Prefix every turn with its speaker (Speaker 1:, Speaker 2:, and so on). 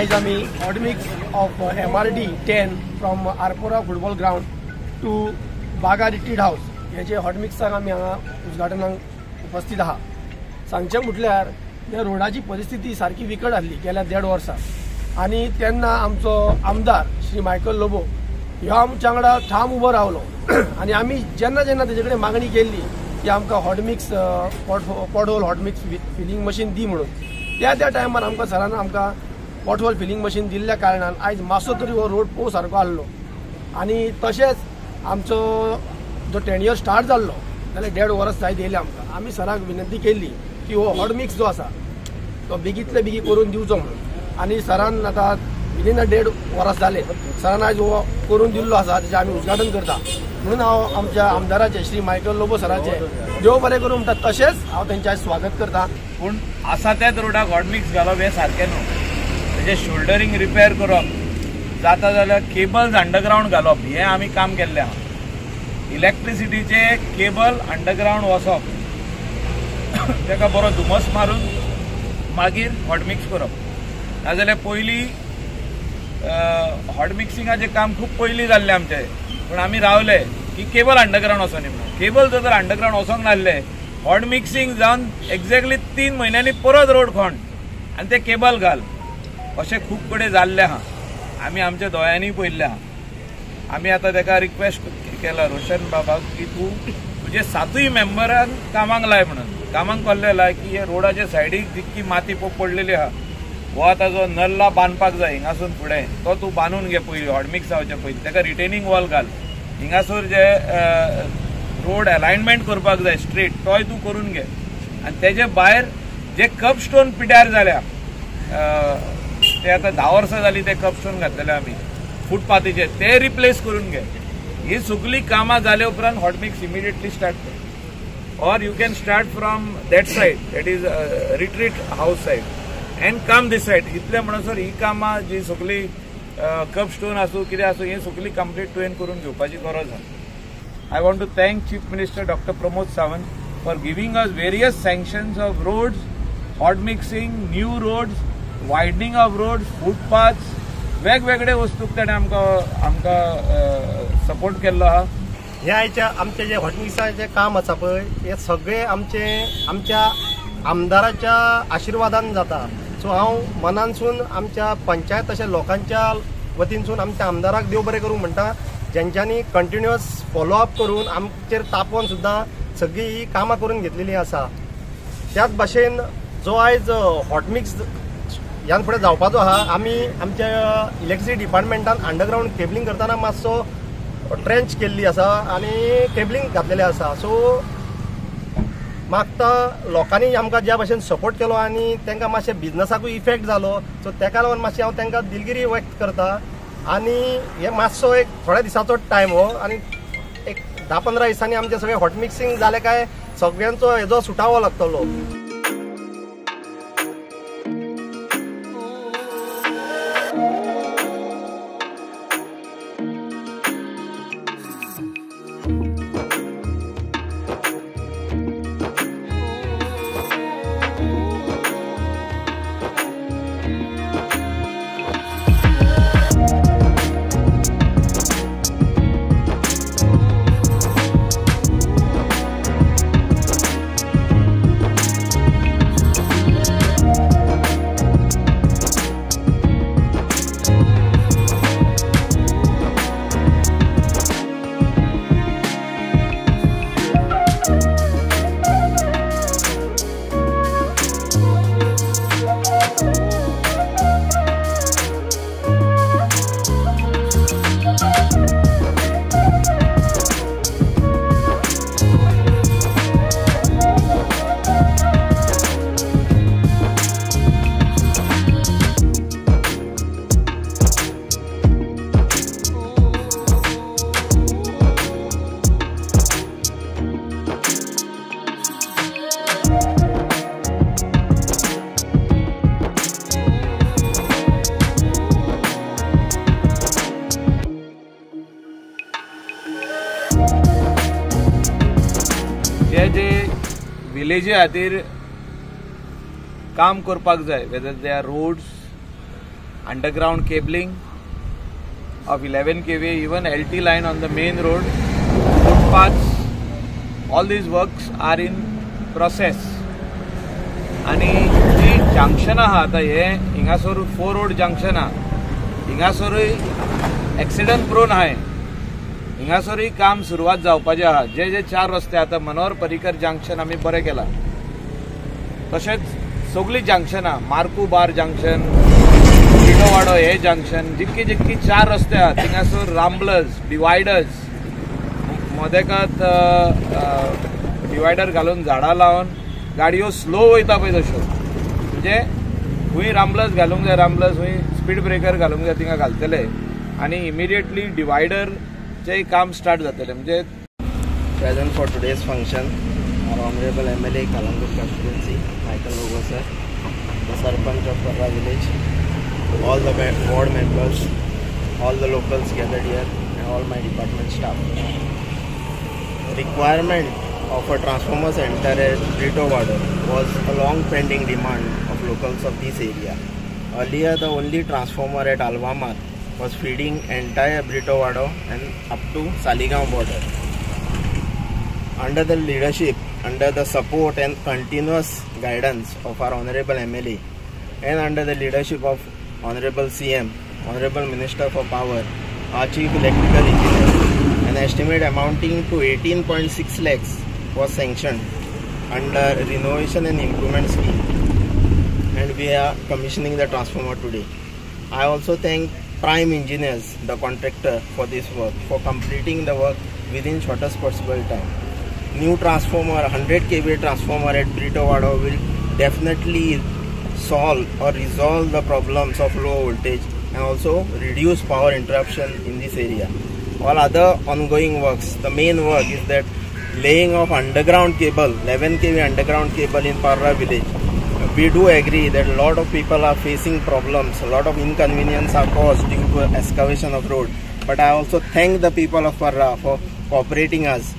Speaker 1: आयज आमी hot mix of MRD 10 from Arpora football ground to Baga retreat house हेजे हॉटमिक्साक आमी हांगा उद्घाटनाक उपस्थित आहा. सांगचें म्हटल्यार ह्या रोडाची परिस्थिती सारकी विकट आसली गेल्या 1.5 वर्सां आनी तेन्ना आमचो आमदार श्री मायकल लोबो ह्यो आमच्या वांगडा ठाम उबो रावलो आनी आमी जेन्ना जेन्ना तेजे कडेन मागणी केल्ली की आमकां hot mix pothole hot mix filling machine दी म्हणून, त्या त्या टायमार आमकां सरान आमकां पॉटहोल फिलिंग मशीन दिल्ल्या कारणान आयज मातसो तरी हो रोड पोव सारको आहलो. आनी तशेंच आमचो जो टेन्युअर स्टार्ट जाल्लो जाल्यार 1.5 वर्स जायत येयलें आमकां. आमी सराक विनंती केल्ली की हो हॉटमिक्स जो आसा तो बेगींतले बेगीन करून दिवचो म्हणून, आनी सरान आतां विदीन 1.5 वर्स जाले सरान आयज हो करून दिल्लो आसा, तेजें आमी उद्घाटन करता. म्हणून हांव आमच्या आमदाराचें श्री मायकल लोबो सराचें देव बरें करूं म्हणटा, तशेंच हांव तेंचें आयज स्वागत करता.
Speaker 2: पूण आसा त्याच रोडाक हॉटमिक्स घालप हें सारकें न्हू. तेजें शोल्डरींग रिपेर करप जाता जाल्यार केबल्स अंडरग्रावंड घालप हें आमी काम केल्लें आहा. इलेक्ट्रिसिटीचे केबल अंडरग्रावंड वचप, तेका बरो धुमस मारून मागीर हॉटमिक्स करप. नाजाल्यार पयलीं हॉटमिक्सिंगाचें काम खूब पयलीं जाल्लें आमचें, पूण आमी रावले की केबल अंडरग्रावंड वचोनी म्हणून. केबल जर अंडरग्रावंड वचोंक नासलें, हॉट मिक्सिंग जावन एक्झॅक्टली 3 म्हयन्यांनी परत रोड खोंड आनी ते केबल घाल, अशें खूब कडेन जाल्लें आहा. आमी आमच्या दोळ्यांनी पळयल्लें आहा. आमी आतां तेका रिक्वेस्ट केला रोशन बाबाक की तूं तुजे 7 मेंबरांक कामाक लाय म्हणून. कामाक कसले लाय की हे रोडाच्या सायडीक जितकी माती पडलेली आहा, हो आतां जो नल्ला बांदपाक जाय हिंगासून फुडें तो तूं बांदून घे पयलीं, हॉटमिक्स जावचे पयलीं तेका रिटेनिंग वॉल घाल. हिंगासर जे रोड अलायनमेंट करपाक जाय स्ट्रेट तोय तूं करून घे. आनी तेजे भायर जे कप स्टोन पिड्यार जाल्या ते आतां 10 वर्सां जालीं ते कप स्टोन घातलेले आमी फुटपाथीचे, ते रिप्लेस करून घे. ही सगळीं कामां जाले उपरांत हॉटमिक्स इमिडिएटली स्टार्ट कर. Or you can start from that side, that is retreat house side and come this side. इतले म्हणसर ही कामां जी सगळीं कप स्टोन आसूं कितें आसूं हें सगळीं कंप्लीट तुवें करून घेवपाची गरज आसा. I want to thank Chief Minister Dr. Pramod Sawant for giving us various sanctions of roads, hot mixing, new roads, widening of roads, footpaths, वेगवेगळे वस्तूक ताणें आमकां आमकां सपोर्ट केल्लो आहा.
Speaker 3: हे आयच्या आमचें जें हॉटमिक्साचें काम आसा पळय हें सगळें आमचें आमच्या आमदाराच्या आशिर्वादान जाता. सो हांव मनानसून आमच्या पंचायत तशें लोकांच्या वतीनसून आमच्या आमदाराक देव बरें करूं म्हणटा, जेंच्यांनी कंटिन्युअस फॉलोअप करून आमचेर तापोवन सुद्दां सगळीं ही कामां करून घेतलेली आसा. त्याच भाशेन जो आयज हॉटमिक्स ह्यान फुडें जावपाचो आहा, आमी आमच्या इलेक्ट्रिसिटी डिपार्टमेंटान अंडरग्रावंड केबलिंग करतना मातसो ट्रेंच केल्ली आसा आनी केबलिंग घातलेलें आसा. सो मागता लोकांनी आमकां ज्या भाशेन सपोर्ट केलो आनी तांकां मातशें बिजनसाकूय इफेक्ट जालो, सो तेका लागून मातशें हांव तांकां दिलगिरी व्यक्त करता. आनी हे मातसो एक थोड्या दिसाचो टायम हो, आनी एक 10-15 दिसांनी आमचें सगळें हॉट मिक्सिंग जालें काय सगळ्यांचो हेजो सुटावो लागतलो.
Speaker 2: जे जे विलेजी खातीर काम करपाक जाय, whether they are roads, Underground cabling of 11 kV, even LT line on the main road, footpaths, all these works are in process. आनी जी जंक्शन आहा आतां हे हिंगासर फोर रोड जंक्शन आहा, हिंगासरूय एक्सिडंट प्रोन आहाय, हिंगासरूय काम सुरवात जावपाचें आहा. जे जे चार रस्ते आतां मनोहर पर्रीकर जंक्शन आमी बरें केलां, तशेंच सगळीं जंक्शनां मार्कू बार जंक्शन, वाडो हे जंक्शन, जितकी जितकी चार रस्ते आहा थिंगासर रामब्लर्स, डिवायडर्स, मदेकात डिवायडर घालून झाडां लावन गाडयो स्लो वयता पळय तश्यो, म्हणजे खंय रामब्लर्स घालूंक जाय रामब्लर्स, खंय स्पीड ब्रेकर घालूंक जाय थिंगा घालतले आनी इमिडिएटली डिवायडरचें काम स्टार्ट जातलें. म्हणजे
Speaker 4: present for today's function our honourable MLA Calangute constituency Michael Lobo sir, the sarpanch of Parra village, all the ward members, all the locals gathered here and all my department staff. Requirement of a transformer center at Brito Wado was a long pending demand of locals of this area. Earlier the only transformer at Alvamar was feeding entire Brito Wado and up to Saligao border. Under the leadership, under the support and continuous guidance of our Honorable MLA and under the leadership of Honorable CM, Honorable Minister for Power, our Chief Electrical Engineer, an estimate amounting to 18.6 lakhs was sanctioned under renovation and improvement scheme, and we are commissioning the transformer today. I also thank Prime Engineers, the contractor for this work, for completing the work within shortest possible time. New transformer, 100 kV transformer at Brito Wado will definitely solve or resolve the problems of low voltage and also reduce power interruption in this area. All other ongoing works, the main work is that laying of underground cable, 11 kV underground cable in Parra village. We do agree that a lot of people are facing problems, a lot of inconvenience are caused due to excavation of road. But I also thank the people of Parra for cooperating us.